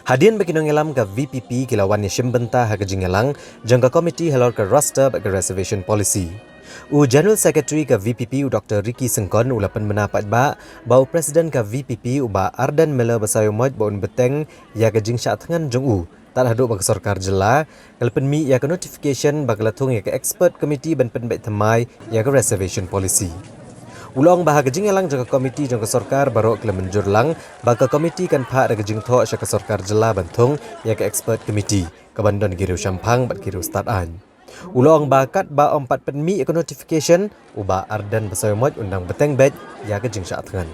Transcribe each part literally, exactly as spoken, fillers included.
Hadien ba ki nongïalam ka V P P ki la wan ïashim bynta ha ka jingïalang jong ka komiti halor ka roster bad ka reservation policy, u General Secretary ka V P P, u Doctor Ricky Syngkon, u la pynbna paidbah ba u President ka V P P, u Bah Ardent Miller Basaiawmoit, ba un bteng ïa ka jingshah thngan jong u tad haduh ba ka sorkar jylla ka la pynmih ïa ka notification ba ka la thung ïa ka expert committee ban pynbeit thymmai ïa ka reservation policy. U la ong ba ha ka jingïalang jong ka komiti jong ka sorkar, baroh ki la mynjur lang ba ka komiti kan phah da ka jingthoh sha ka sorkar jylla ban thung ïa ka expert committee ka ban don ki riew shemphang bad ki riew stad aiñ. U la ong ba katba ym pat pynmih ïa ka notification, u Bah Ardent Basaiawmoit un dang bteng beit ïa ka jingshah thngan.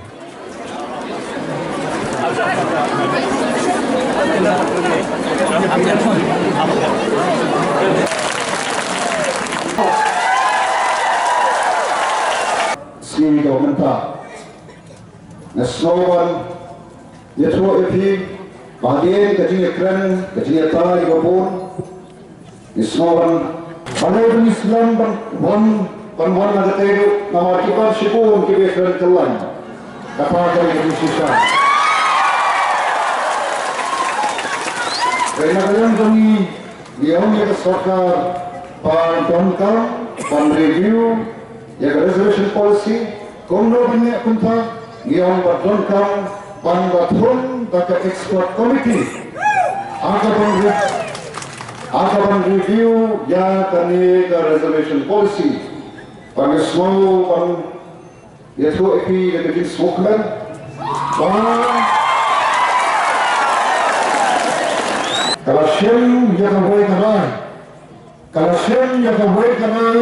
Sngi ka mynta, nga sngew ban ïathuh ïa phi ba hadien ka jingïakren, ka jingïatai ba bun, nga sngew ban, balei ban ïaslem ban wan, ban wan na katei ruh, namar ki ban shibun kiba ïakren kyllaiñ. Kata ka dei ka jingshisha. Hynrei na ka liang jong ngi, ngi ong ïa ka sorkar ba donkam ban review ïa ka reservation policy. Kumno ban ïa kumta, ngi ong ba donkam ban da thung da ka expert committee ha ka ban re-, ha ka ban review ïa kane ka reservation policy. Ba ngi sngew ban ïathuh ïa phi da ka jingsngewkmen ba ka la shim ïa kawei ka rai. Ka la shim ïa kawei ka rai,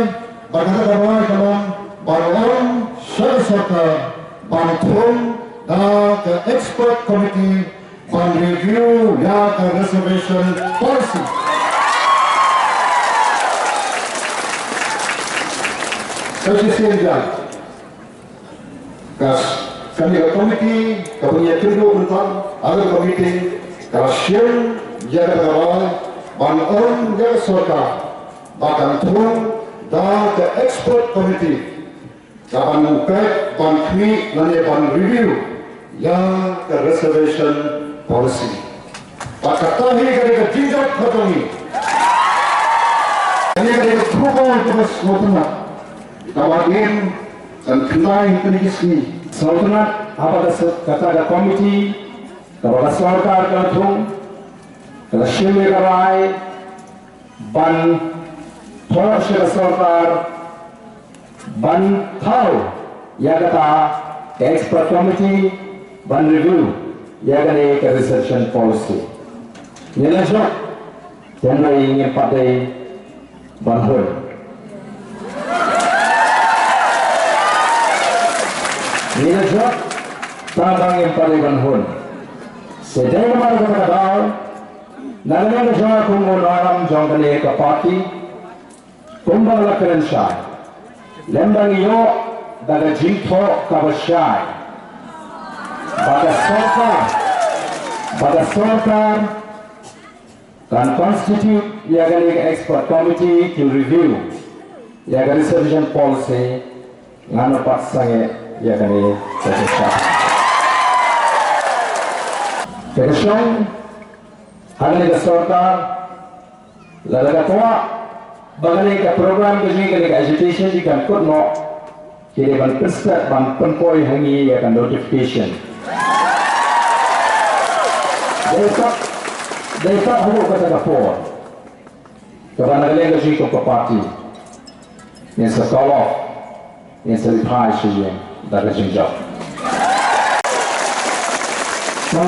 bad kata ka rai ka long ban ong sha ka sorkar ban thung da ka expert committee ban review ïa ka reservation policy. Sa shisien jai, ka, kane ka komiti kaba ngi ïakynduh mynta, ha kane ka meeting, ka la shim ïa kata ka rai ban ong ïa ka sorkar ba kan thung da ka expert committee ka ban peit, ban khmih lane ban review ïa ka reservation policy. Bad kata hi ka dei ka jingjop ha jong ngi. Kane ka dei ka khubor kaba sngewtynnat kaba hadien kan khyndai kine ki sngi. Sngewtynnat haba ka s-, kata ka komiti kaba ka sorkar ka la thung, ka la shim ïa ka rai ban thoh sha ka sorkar ban thaw ïa kata ka expert committee ban review ïa kane ka reservation policy. Ngi la jop, hynrei ngim pat dei ban hun. Ngi la jop, tangba ngim pat dei ban hun. Te dei namar kata ka daw, na ka liang ka jong nga kum u nongïalam jong kane ka party, kumba la kren shai, lymda ngi ïoh da ka jingthoh kaba shai ba ka sorkar, ba ka sorkar kan constitute ïa kane ka expert committee kin review ïa ka reservation policy, ngan ym pat sangeh ïa kane ka jingshai. Te ka shong ha kane ka sorkar, lada ka kwah ba kane ka program ka jong ngi, kane ka agitation jong ngi kan kut noh, ki dei ban pynstet ban pynpoi ha ngi ïa ka notification. Dei pat, dei pat haduh kata ka por kaba na ka liang ka jong ngi kum ka party ngin sa call off, ngin sa reply sha ïing da ka jingjop. Ba